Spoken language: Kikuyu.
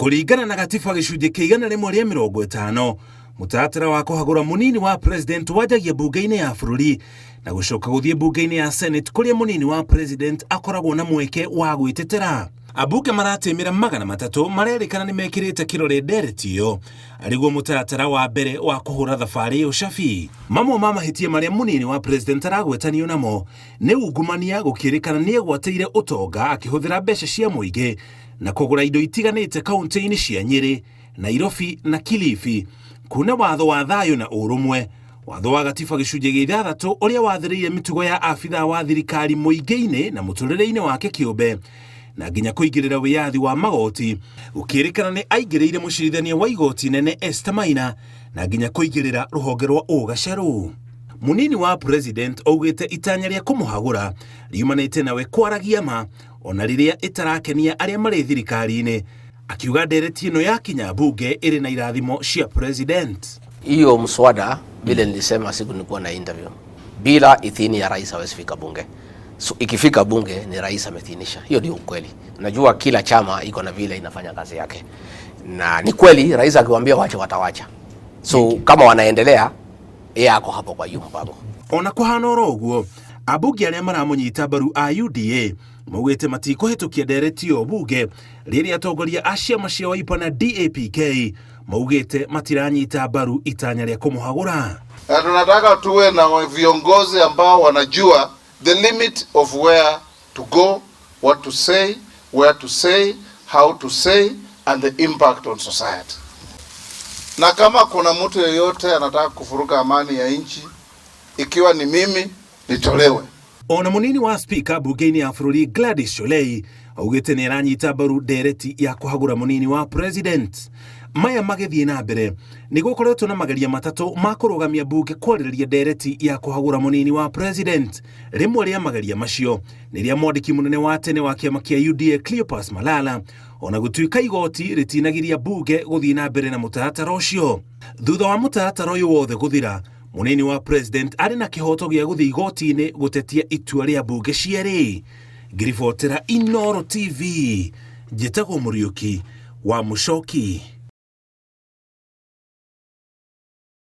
Kũringana na gatiba gĩcunjĩ kĩa 150, mũtaratara wa kũhagũra mũnini wa president wanjagia mbunge-inĩ ya bũrũri na gũcoka gũthiĩ mbunge-inĩ ya Senate kũrĩa mũnini wa president akoragwo na mweke wa gwĩtetera. Ambunge maratĩmĩra 300 marerĩkana nĩ mekĩrĩte kĩrore ndereti ĩyo arĩguo mũtaratara wa mbere wa kũhũra thabarĩ ĩyo cabi. Mamwe ma mahĩtia marĩa mũnini wa president aragwetanio namo nĩ ungumania gũkĩrĩkana nĩ egwatĩire ũtonga akĩhũthĩra mbeca cia mũingĩ na kũgũra indo itiganĩte kaunti-inĩ cia Nyĩrĩ, Nairobi na Kilifi, kuna watho wa thayũ na ũrũmwe, watho wa gatiba gĩcunjĩ gĩa ithathatũ ũrĩa wathĩrĩire mĩtugo ya abithaa wa thirikari mũingĩ-inĩ na mũtũrĩre-inĩ wake kĩũmbe, na nginya kũingĩrĩra wĩyathi wa magoti, gũkĩrĩkana nĩ aingĩrĩire mũcirithania wa igoti nene Esther Maina na nginya kũingĩrĩra rũhonge rwa ũgacerũ. Mũnini wa president augĩte itanya rĩa kũmũhagũra riumanĩte nawe kwaragia ma ona rĩrĩa ĩtarakenia arĩa marĩ thirikari-inĩ, akiuga ndereti ĩno yakinya mbunge ĩrĩ na irathimo cia president. Hiyo mswada vile nilisema siku nilikuwa na interview, bila idhini ya rais hawezi fika bunge. So, ikifika bunge ni rais amethinisha. Hiyo ndio ukweli. Najua kila chama iko na vile inafanya kazi yake, na ni kweli rais akiwaambia wache watawacha. So kama wanaendelea, yeye ako hapo kwa hiyo mpango. Ona kũhana oro ũguo, ambunge arĩa maramũnyita mbaru a UDA maugĩte matikũhĩtũkia ndereti ĩyo bunge rĩrĩa atongoria a ciama cia Wiper na DAPK maugĩte matiranyita mbaru itanya rĩa kũmũhagũra. Na tunataka tuwe na viongozi ambao wanajua the limit of where to go, what to say, where to say, how to say and the impact on society. Na kama kuna mtu yeyote anataka kuvuruga amani ya nchi, ikiwa ni mimi, nitolewe. Ona munini wa spika bunge-inĩ ya bũrũri Gladys Shollei augĩte nĩ aranyita mbaru ndereti ya kũhagũra mũnini wa president. Maya magĩthiĩ na mbere nĩ gũkoretwo na mageria matatũ ma kũrũgamia mbunge kwarĩrĩria ndereti ya kũhagũra mũnini wa president. Rĩmwe rĩa mageria macio nĩ rĩa mwandĩki mũnene wa tene wa kĩama kĩa UDA Cleopas Malala, ona gũtuĩka igoti rĩtinagiria mbunge gũthiĩ na mbere na mũtaratara ũcio. Thutha wa mũtaratara ũyũ wothe gũthira, mũnini wa president arĩ na kĩhoto gĩa gũthiĩ igoti-inĩ gũtetia itua rĩa mbunge cierĩ. Ngĩribotera Inooro TV, njĩtagwo Mũriũki wa Mũcoki.